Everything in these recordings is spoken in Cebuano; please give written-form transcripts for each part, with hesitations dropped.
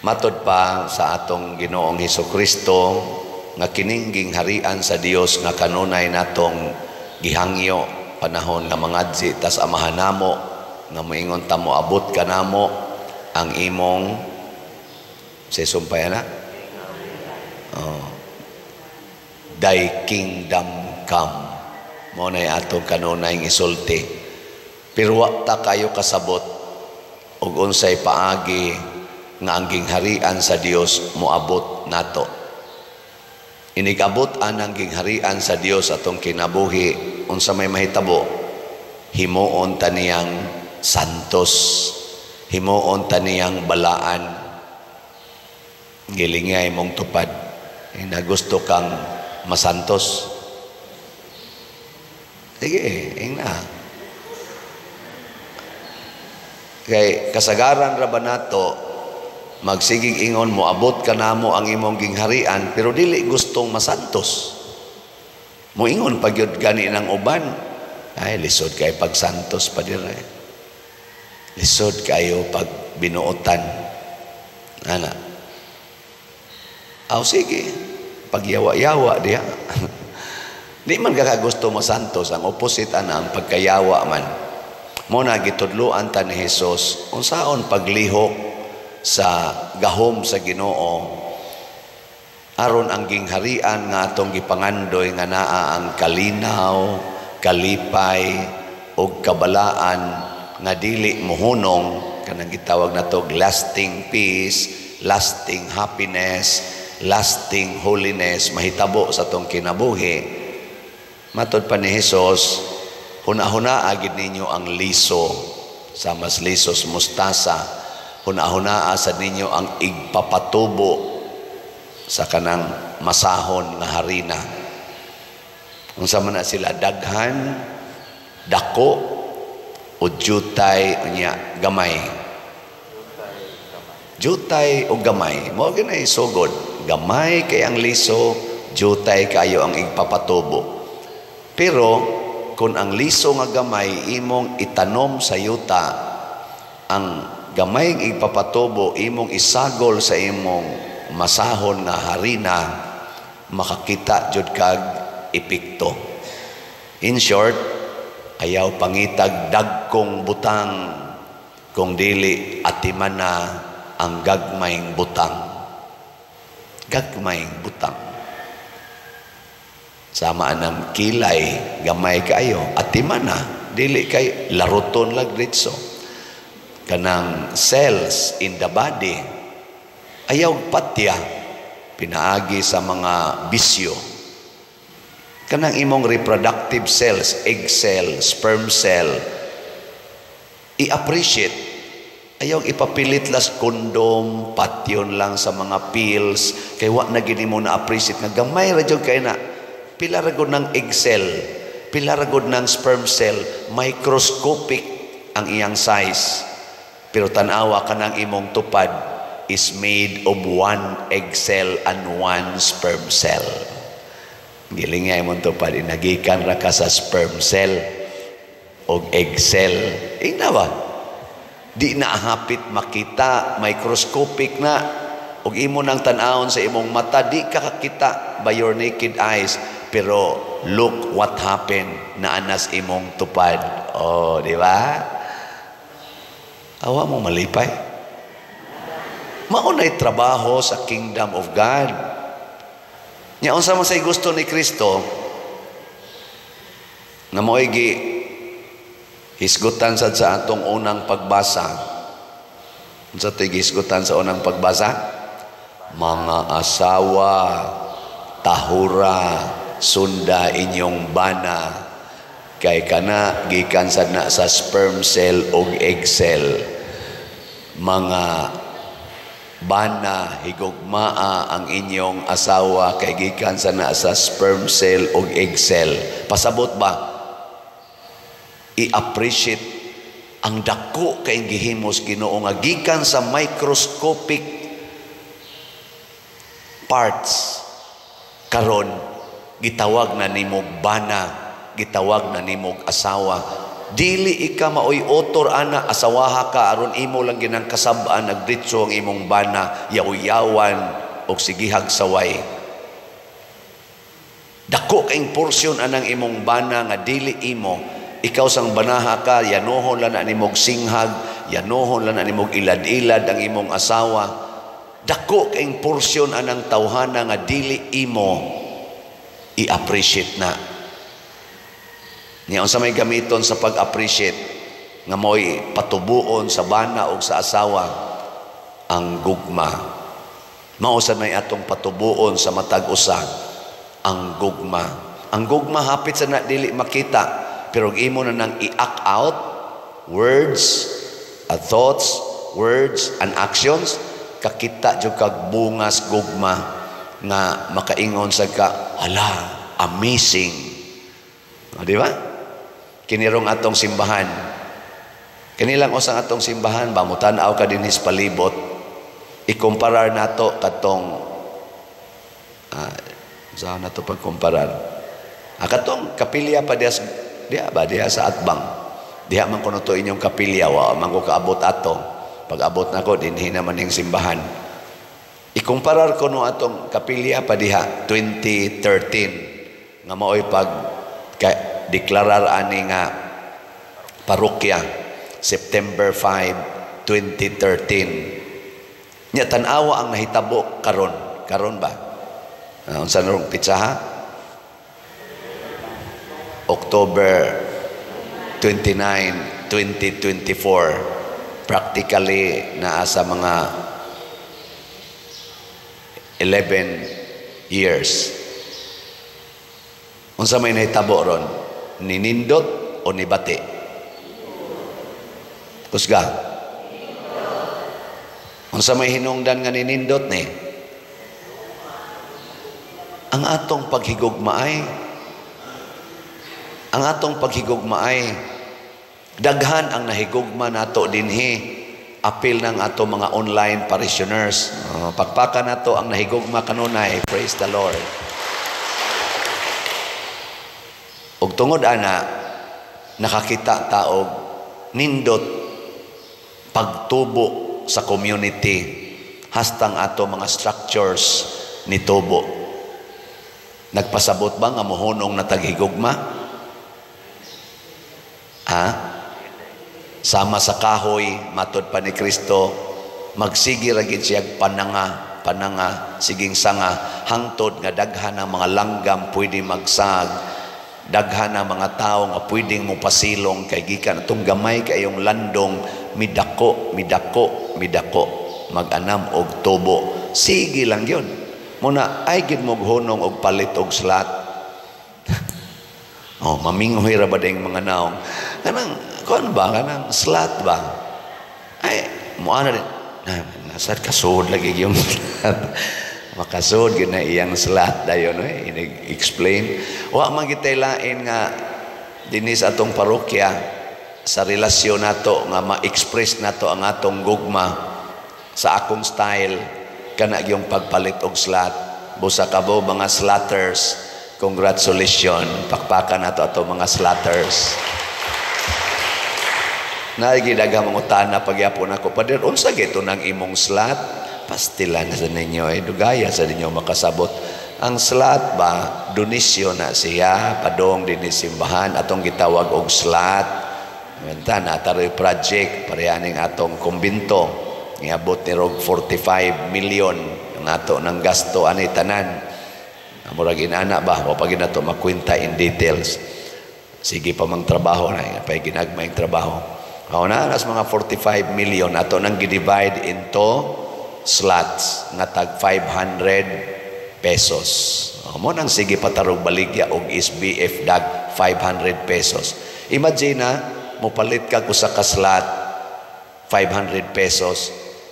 Matod pa sa atong Ginoong Hesus Kristo nga kining gingharian sa Dios nga kanunay natong gihangyo panahon nga mangadzi tas Amahan namo nga moingon ta, "Moabot ka namo ang imong," sa sumpay na, oh, "Thy kingdom come." Mao nay atong kanunay isulti, pero wa ta kayo kasabot og unsay paagi nga ang gingharian sa Dios moabot nato. Inigabot anang gingharian sa Dios atong kinabuhi, unsa may mahitabo? Himuon ta niyang santos, himuon ta niyang balaan. Gilingay mong tupad, na gusto kang masantos? Sige, ingna. Kay kasagaran ra ba nato magsigig ingon, "Moabot ka namo ang imong gingharian," pero dili gustong masantos. Moingon pa gyud gani ng uban, "Ay, lisod kay pagsantos pa dire. Lisod kayo pag binuotan." Ana. Aw sige, pagyawa-yawa diha. Di man ka gusto masantos, ang opposite ana, ang pagkayawa man. Mao na gitudloan ta ni Hesus unsaon paglihok sa gahom sa Ginoo aron ang gingharian nga atong gipangandoy nga naa ang kalinaw, kalipay ug kabalaan nga dili mohunong, kanang gitawag nato lasting peace, lasting happiness, lasting holiness mahitabo sa atong kinabuhi. Matod pa ni Hesus, huna-huna agid ninyo ang liso sa mas lisos mustasa. Huna-hunaa sa ninyo ang igpapatubo sa kanang masahon nga harina. Unsa man na sila daghan, dako o jutay, unya gamay? Jutay o gamay. Mao gyud sugod. Gamay kay ang liso, jutay kayo ang igpapatubo. Pero kung ang liso nga gamay imong itanom sa yuta, ang gamay igpapatubo imong isagol sa imong masahon nga harina, makakita jud kag epekto. In short, ayaw pangitag dagkong butang kung dili atiman na ang gagmayng butang. Gagmayng butang. Sama anang kilay, gamay kayo, atiman na, dili kay laruton lag ditso. Kanang cells in the body, ayaw patya, pinaagi sa mga bisyo. Kanang imong reproductive cells, egg cell, sperm cell, i-appreciate. Ayaw ipapilit las kondom, patyon lang sa mga pills, kay wa na gini mo na-appreciate nga gamay ra jud kay na. Pila ra gud ng egg cell, pila ra gud ng sperm cell, microscopic ang iyang size. Pero tan-awa kanang imong tupad is made of one egg cell and one sperm cell. Giling nga imong tupad, inagikan ra ka sa sperm cell o egg cell. Ingna ba? Di na hapit makita, microscopic na. Og imo nang tan-awon sa imong mata, di ka kakita by your naked eyes. Pero look what happened na anas imong tupad. Oh, di ba? Awa mo malipay. Mao na'y trabaho sa kingdom of God. Nya unsa man say gusto ni Kristo nga mo'y gi hisgutan sad sa atong unang pagbasa? Unsa to'y gihisgutan sa unang pagbasa? Mga asawa, tahura, sunda inyong bana kay kana gikan sad na sa sperm cell og egg cell. Mga bana, higugmaa ang inyong asawa kay gikan sa na sa sperm cell og egg cell. Pasabot ba, i-appreciate ang dako kay gihimos Ginoo nga gikan sa microscopic parts, karon gitawag na nimog bana, gitawag na nimog asawa. Dili ika maoy otor ana, asawaha ka aron imo lang ginang kasab-an, nagditso ang imong bana, yaw-yawan og sigihag saway. Dako kaing porsyon anang imong bana nga dili imo. Ikaw sang banaha ka, yanohon lang na nimog singhag, yanohon lang na nimog ilad-ilad ang imong asawa. Dako kaing porsyon anang tawhana nga dili imo, i-appreciate na. Niya unsa may gamiton sa pag-appreciate nga mo'y patubuon sa bana o sa asawa? Ang gugma. Mao sad nay atong patubuon sa matag usa, ang gugma. Ang gugma hapit sa na dili makita, pero imo na nang i-act out words, thoughts, words and actions, kakita jud kag bungas gugma nga makaingon sa ka, "Hala, amazing." O, di ba? Kinirong atong simbahan. Kanilang usang atong simbahan ba, mutan-aw ka dinhi sa palibot, ikumparar nato katong saan nato pagkumparar? Katong kapilya pa diya, diya ba diya sa atbang. Diha man kuno to inyong kapilya, wa man ko kaabot ato. Pag abot nako dinhi naman ning simbahan. Ikumparar ko no atong kapilya pa diha 2013 nga maoy pag ka, deklarar ani nga parokya September 5, 2013. Nya tan-awa ang nahitabo karon. Karon ba? Unsa na rong pitsa ha? October 29, 2024. Practically naa sa mga 11 years. Unsa may nahitabo ron? Ninindot o nibati? Kusga. Unsa may hinungdan nga ninindot ni? Ang atong paghigugma ay ang atong paghigugma ay daghan ang nahigugma nato dinhi, apil ng ato mga online parishioners. Oh, pakpakan nato ang nahigugma kanunay. Praise the Lord. Ug tungod ana nakakita ta og nindot pagtubo sa community hastang ato mga structures nitubo. Nagpasabot ba nga mohunong na taghigugma? Ha? Sama sa kahoy, matod pa ni Kristo, magsige ra gid siya pananga, pananga, siging sanga, hangtod nga daghan ang mga langgam pwede magsag, daghan ang mga tao nga pwedeng mopasilong kay gikan atong gamay kayong landong midako, midako, midako, mag-anam og tubo. Sige lang yun. Muna, ay gid mo hunong og palit og slat. Oh, maminghoy ra ba ding mga naong? Kanang, kuan ba? Kanang slat ba? Ay, muana din. Na, nasad kasud lagi yung slat. Makasud gyud na iyang slat dayon eh, inig-explain. Wa man gitay lain nga dinhi sa atong parokya sa relasyon nato nga ma-express nato ang atong gugma sa akong style kana yung pagpalit og slat. Busa kabo mga slatters, congratulations. Pakpakan nato ato mga slatters. Naigi daghang mangutana pagyapon ako, "Pader, unsa gito nang imong slat?" Pastila na sa ninyo eh, dugaya sa ninyo makasabot. Ang slat ba, donisyon na siya, padong dinhi simbahan, atong gitawag og slat. Menta na taroy project parehaning atong kumbinto. Giabot ni rog 45 million ang ato ng gasto ani tanan. Murag inana ba, wa pa gyud nato makwenta in details. Sige pa mang trabaho na, pay ginagmay trabaho. Ako na, nas mga 45 million ato nang gi-divide into slots nga tag 500 pesos. O, mo nang sige patarog baligya og SBF dag 500 pesos. Imagine na mopalit ka usa ka slot 500 pesos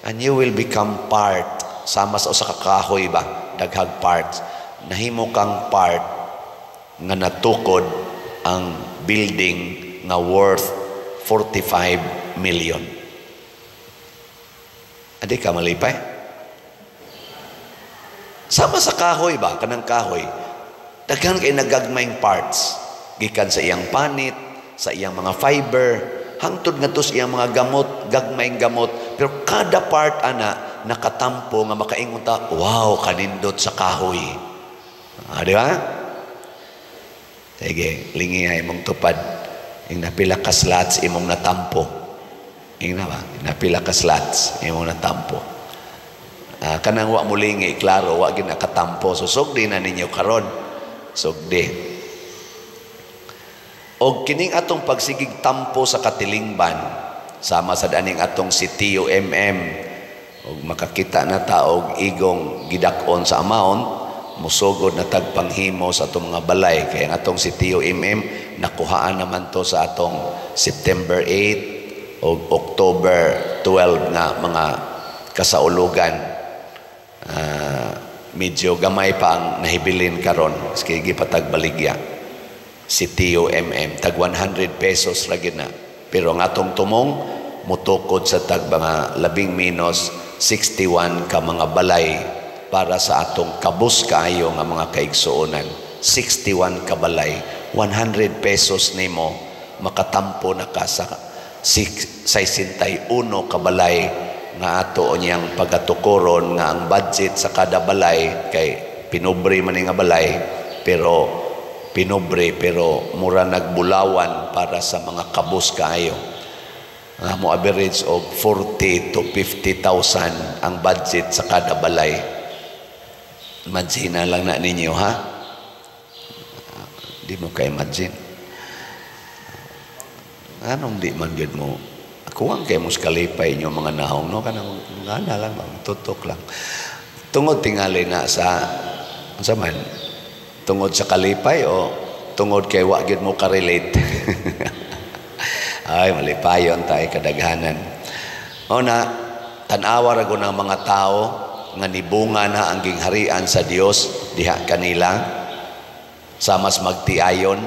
and you will become part sama sa usa ka kahoy ba, daghag parts. Nahimo kang part nga natukod ang building nga worth 45 million. Adi ka malipay? Sama sa kahoy ba? Kanang kahoy. Daghan kay nagagmayng parts. Gikan sa iyang panit, sa iyang mga fiber, hangtod ngadto sa iyang mga gamot, gagmayng gamot. Pero kada part ana nakatampo nga makaingon ta, "Wow, kanindot sa kahoy." Ah, di ba? Sige, lingi ay imong tupad. Ing napila ka slots imong natampo. Ing na ba? Napila ka slots imong natampo. Ah, kanang wa mo lingi, klaro, wa gid nakatampo. So, sugdi na ninyo karon. Sugdi. Og kining atong pagsigig tampo sa katilingban, sama sa daning atong si Tio MM, og makakita na ta og igong gidak-on sa amount, musugod na tag panghimo sa atong mga balay. Kaya ang atong si Tio MM, nakuhaan naman to sa atong September 8 o October 12 nga mga kasaulugan. Medyo gamay pa ang nahibilin karon, sige gipatag baligya si Tio MM, tag 100 pesos lagi na, pero ang atong tumong mutukod sa tag mga labing minos 61 ka mga balay para sa atong kabus kaayo nga mga kaigsuonan. 61 ka balay, 100 pesos nimo, makatampo na ka sa 61 ka balay nga ato niyang pagatukoron, nga ang budget sa kada balay, kay pinobre man nga balay, pero pinobre pero mura nagbulawan para sa mga kabus kaayo, nga mo average og 40 to 50,000 ang budget sa kada balay. Imagine na lang na ninyo, ha? Di mo ka imagine. Anong di man gyud mo? Kuwang kay mo kalipay inyo mga naong, no? Kanang nga lang, tutok lang. Tungod tingali na sa, unsa man? Tungod sa kalipay o tungod kay wa gyud mo ka-relate? Ay, malipayon tayo kadaghanan. O na, tan-awa ra ng mga tao nga nibunga na ang gingharian sa Dios diha kanila, sa mas magtiayon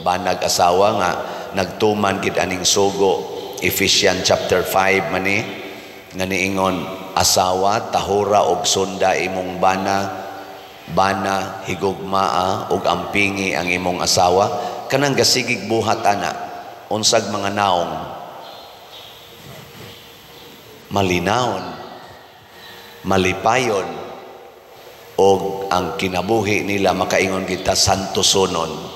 banag asawa nga nagtuman gid aning sugo, Ephesians chapter 5 mani nga niingon, "Asawa, tahura og sunda imong bana. Bana, higugmaa og ampingi ang imong asawa." Kanang gasigig buhat ana, unsag mga naong malinawon, malipayon, og ang kinabuhi nila makaingon kita santosonon.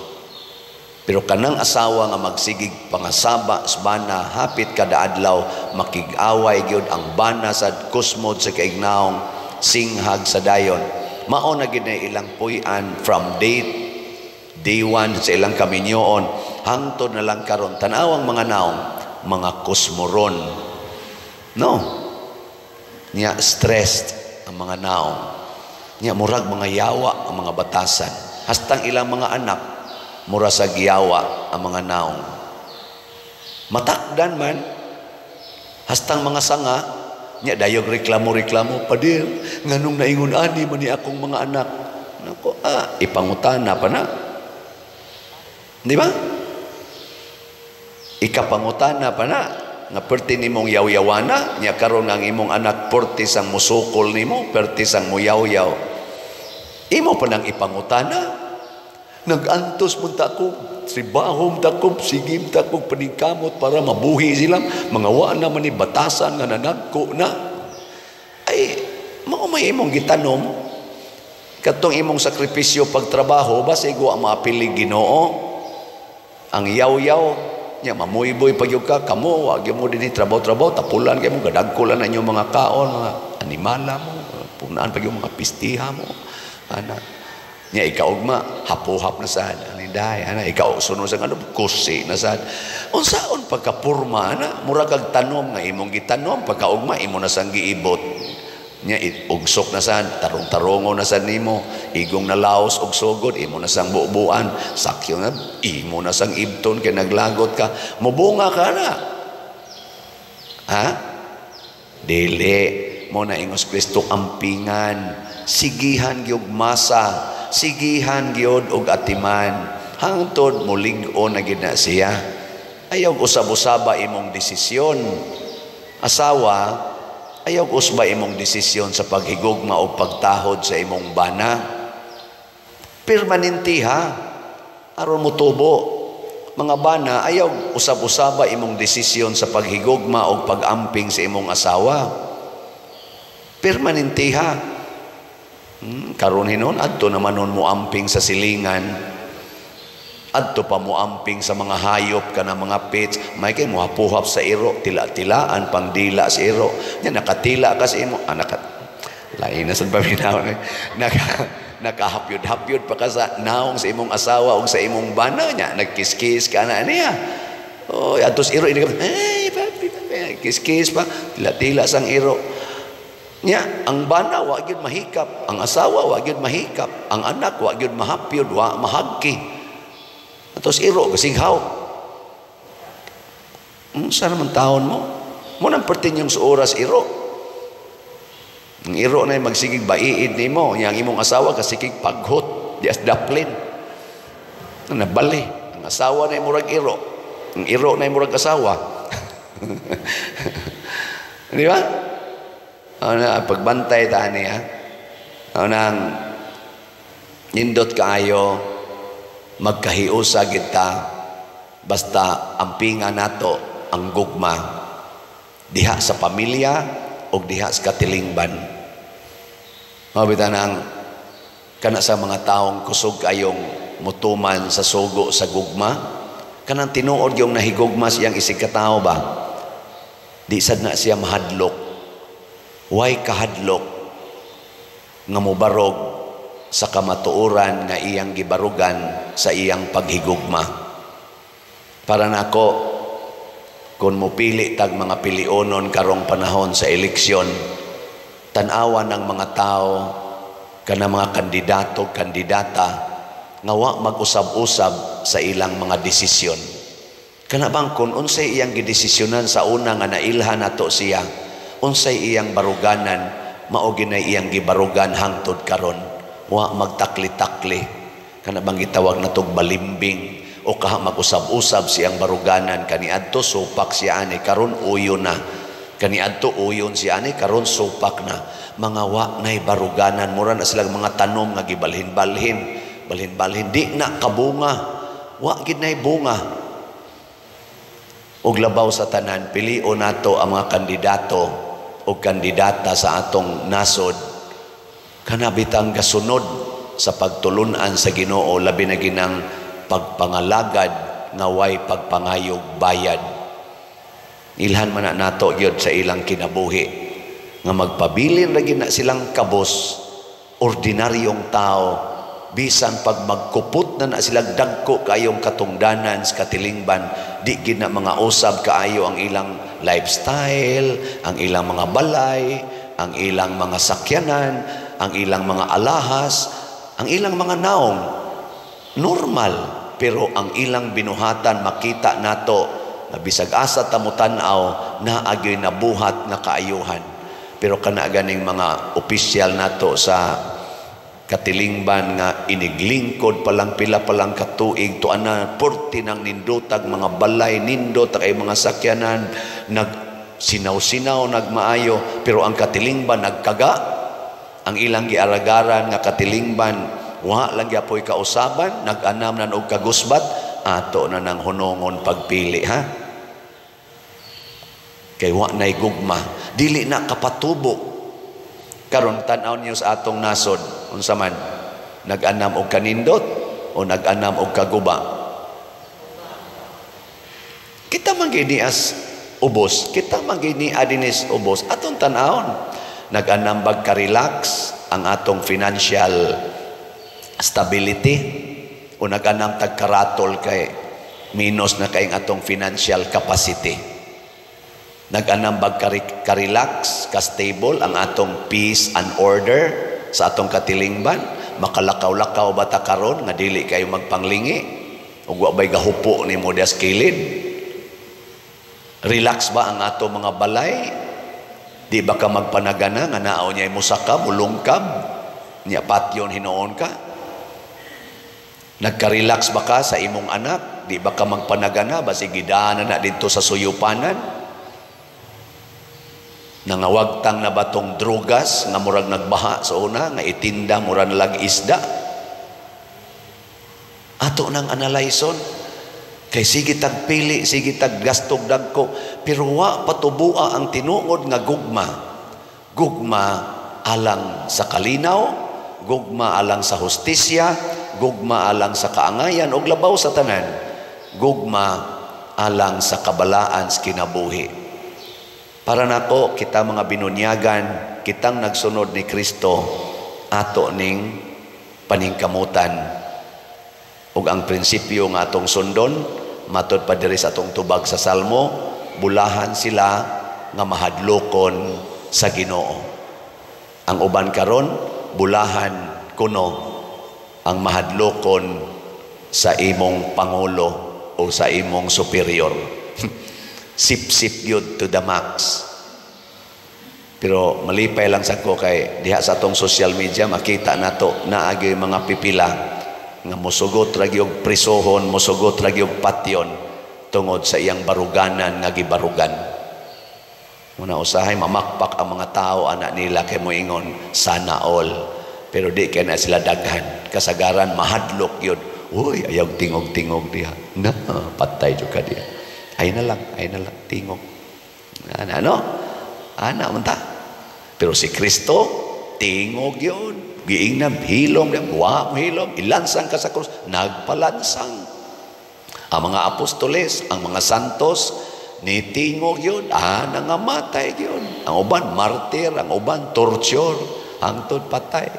Pero kanang asawa nga magsigig pangasaba sa bana hapit kada adlaw, makig-away gyud ang bana sa kusmod sa kaignaong, singhag sa dayon. Mao na gid na ilang puy-an from day one sa ilang kaminyoon hangtod na lang karon. Tanawang mga naong, mga kusmoron. No. Nya stressed ang mga naong. Nya murag mga yawa ang mga batasan. Hastang ilang mga anak mura sa giyawa ang mga naong. Matakdan man hastang mga sanga nya dayog reklamo-reklamo, "Padir, nganong naingon ani man ni akong mga anak?" Nako, ipangutana pa na. Di ba? Ikapangutana pa na nga perti nimong yaw-yawana nya karon ang imong anak perti sang musukol nimo, perti sang muyawyaw. Imo pa nang ipangutana. Nag-antos mo ta ko, tribahom ta ko, sigim ta ko, paningkamot para mabuhi sila. Mga wa naman ni batasan nga nanagko na. Ay, mao may imong gitanom. Katong imong sakripisyo pagtrabaho, basig wa maapili Ginoo. Ang yaw-yaw, nya mamuyboy pag ka, kamo, wag mo din trabaho-trabaho, tapulan kayo mo, gadagkulan na inyong mga kaon, mga animala mo, punaan pag yung mga pistiha mo. Ana. Nya ikaugma, hapuhap na sad. Ani day, ana ikaw sunod sa ano, kusi na sad. Unsaon pagkapurma ana, mura kag tanom nga imong gitanom, pagkaugma imo na sang giibot. Nya ugsok na sad, tarong-tarongo na sad nimo, igong na laos og sugod, imo na sang bubuan, sakyo na imo na sang ibton kay naglagot ka, mobunga ka na. Ha? Dili mo na ingos Kristo ampingan, sigihan gyud masa, sigihan gyud og atiman hangtod mulig-on na gid na siya. Ayaw usab-usaba imong desisyon. Asawa, ayaw usba imong desisyon sa paghigugma o pagtahod sa imong bana. Permanente ha, aron mo tubo. Mga bana, ayaw usab-usaba imong desisyon sa paghigugma o pag-amping sa imong asawa. Permanente ha. Karon hinon adto naman nun mo amping sa silingan. Adto pa mo amping sa mga hayop kana mga pets. May kay mohapuhap sa iro, tila-tilaan pangdila sa iro. Nya nakatila ka sa imo, ah, naka lain na sa paminaw ni. Nakahapyod-hapyod pa ka sa naong sa imong asawa o sa imong bana nya, nagkiskis ka na niya. Oh, atos iro ini, "Hey, papi, papi," kiskis pa, tila-tila sang iro. Nya, ang bana wa gyud mahikap, ang asawa wa gyud mahikap, ang anak wa gyud mahapyod, wa mahagki. Atos iro gasighaw. Unsa naman taon mo? Mo nang pertin yung sa oras iro. Ang iro na magsigig baiid nimo, yang imong asawa kasigig paghot, di as daplin. Nabali. Ang asawa na murag iro. Ang iro na murag asawa. Di ba? Ano na, pagbantay ta niya. Ano nang nindot kaayo magkahiusa kita, basta ampinga nato ang gugma diha sa pamilya o diha sa katilingban. Mabita nang kana sa mga taong kusog kayong mutuman sa sugo sa gugma, kanang tinuod yung nahigugma siyang isig katao ba, di sad na siya mahadlok. Way kahadlok nga mobarog sa kamatuoran nga iyang gibarugan sa iyang paghigugma. Para nako, kung mupili tag mga pilionon karong panahon sa eleksyon, tan-awan ng mga tao kana mga kandidato, kandidata nga wa mag-usab-usab sa ilang mga desisyon. Kana bang kung unsay iyang gidesisyonan sa una nga nailhan nato siya, unsay iyang baruganan, mao ginay iyang gibarugan hangtod karon. Wa magtakli-takli. Kana bang gitawag natog balimbing o kaha mag-usab-usab siyang baruganan, kaniadto supak siya ani, karon uyon na. Kaniadto uyon siya ani, karon supak na. Mga wa nay baruganan, mura na silang mga tanom nga gibalhin-balhin, balhin-balhin di na kabunga. Wa gid nay bunga. Og labaw sa tanan, pilion nato ang mga kandidato o kandidata sa atong nasod kana bitang gasunod sa pagtulunan sa Ginoo, labi na ginang pagpangalagad nga way pagpangayog bayad. Ilhan man na nato gyud sa ilang kinabuhi nga magpabilin ra gyud na silang kabos, ordinaryong tao, bisan pag magkupot na na silang dagko kayong katungdanan sa katilingban, di gid na mga usab kaayo ang ilang lifestyle, ang ilang mga balay, ang ilang mga sakyanan, ang ilang mga alahas, ang ilang mga naong. Normal, pero ang ilang binuhatan makita nato na bisag asa ta motan-aw, naagyoy nabuhat nga kaayuhan. Pero kana ganing mga opisyal nato sa katilingban nga iniglingkod pa lang pila pa lang katuig tuan na porti ng nindotag mga balay, nindot kay mga sakyanan, nag sinaw-sinaw, nagmaayo, pero ang katilingban nagkaga. Ang ilang giaragaran nga katilingban wa lang gyapoy kausaban, nag-anam nan og kagusbat. Ato na nang hunongon pagpili ha, kay wa nay gugma, dili na kapatubo. Karon tan-aw niyo sa atong nasod, unsa man, nag-anam og kanindot o nag-anam og kaguba? Kita man gini as ubos, kita man gini adinis ubos, atong tan-awon, nag-anam bag ka-relax ang atong financial stability o nag-anam tag karatol kay minus na kay atong financial capacity? Nag-anam bag ka-relax, ka-stable ang atong peace and order sa atong katilingban? Makalakaw-lakaw ba ta karon nga dili kayo magpanglingi ug wa bay gahupo nimo dias kilid? Relax ba ang ato mga balay? Di ba ka magpanagana nga naaw niya musaka, mulungkab, niya patyon hinuon ka? Nagka-relax ba ka sa imong anak? Di ba ka magpanagana basi gidana na didto sa suyupanan? Nangawagtang na batong drugas nga murag nagbaha sa una, nga itinda murag lag isda? Ato nang analayson. Kay sige tag pili, sige tag gastog dagko, pero wa patubua ang tinuod nga gugma. Gugma alang sa kalinaw, gugma alang sa hustisya, gugma alang sa kaangayan ug labaw sa tanan, gugma alang sa kabalaan sa kinabuhi. Para nako, kita mga binunyagan, kitang nagsunod ni Kristo, ato ning paningkamutan ug ang prinsipyo nga atong sundon matod pa diri sa atong tubag sa Salmo, bulahan sila nga mahadlokon sa Ginoo. Ang uban karon, bulahan kuno ang mahadlokon sa imong pangulo o sa imong superior. Sip-sip yun to the max. Pero malipay lang sa ko kay diha sa atong social media makita nato naagi mga pipila nga mosugot ra gyud prisohon, mosugot ra gyud patyon tungod sa iyang baruganan nga gibarugan. Muna usahay mamakpak ang mga tao ana nila kay moingon, "Sana all." Pero di kay na sila daghan. Kasagaran mahadlok yun. "Uy, ayaw tingog-tingog diha. Na, patay jud ka diha. Ay na lang, ay na lang, tingog." Ana, ano? Ana, man ta. Pero si Kristo, tingog yun. Giingnan, hilom, wa mo hilom, ilansang ka sa krus, nagpalansang. Ang mga apostoles, ang mga santos, nitingog yun, nangamatay yun. Ang uban, martir, ang uban, torture, hangtod patay.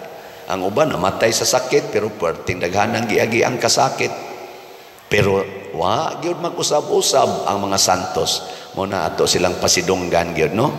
Ang uban, namatay sa sakit, pero perting daghanang giagi ang kasakit. Pero wa gyud mag-usab-usab ang mga santos. Muna ato silang pasidunggan gyud, no?